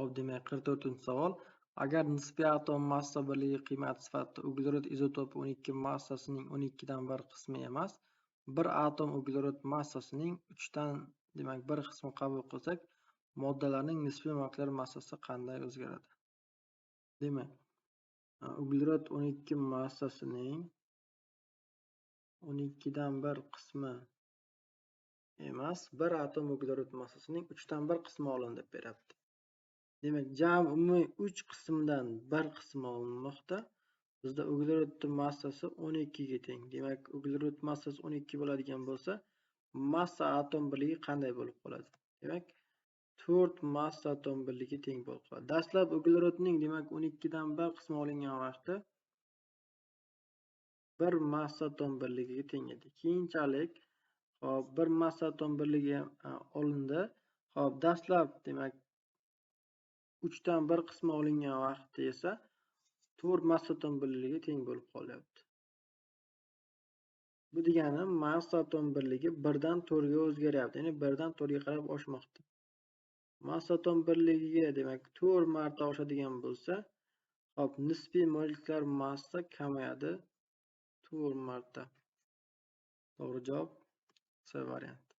Xo'p, demak, 44-savol. Agar nisbiy atom massa birligi qiymati sifatida uglerod izotopi 12 massasining 12 dan 1 qismi emas, bir atom uglerod massasining 3 dan, demak, 1 qismi qabul qilsak, moddalarning nisbiy molekulyar massasi qanday o'zgaradi? Demak, uglerod 12 massasining 12 dan 1 qismi emas, bir atom uglerod massasining 3 dan 1 qismi olindi deb beryapti. Demak, jami umumiy 3 qismdan 1 qismi olinmoqda. Bizda uglerodning massasi 12 ga teng. Demak, uglerod massasi 12 bo'ladigan bo'lsa, massa atom birligi qanday bo'lib qoladi? Demak, 4 massa atom birligi teng bo'lib qoladi. Dastlab uglerodning, demak, 12 dan 1 qismi olingan vaqtda 1 massa atom birligiga teng edi. Keyinchalik, hop, 1 massa atom birligi olindi. Hop, dastlab, demak, 3 dan 1 qismi olingan vaqtda esa 4 massa atom birligiga teng bo'lib qolyapti. Bu degani massa atom birligi 1 dan 4 ga o'zgaryapti, ya'ni 1 dan 4 ga qarab oshmoqda. Massa atom birligiga, demak, 4 marta oshadigan bo'lsa, hop, nisbiy molekulyar massa kamayadi 4 marta. To'g'ri javob C varianti.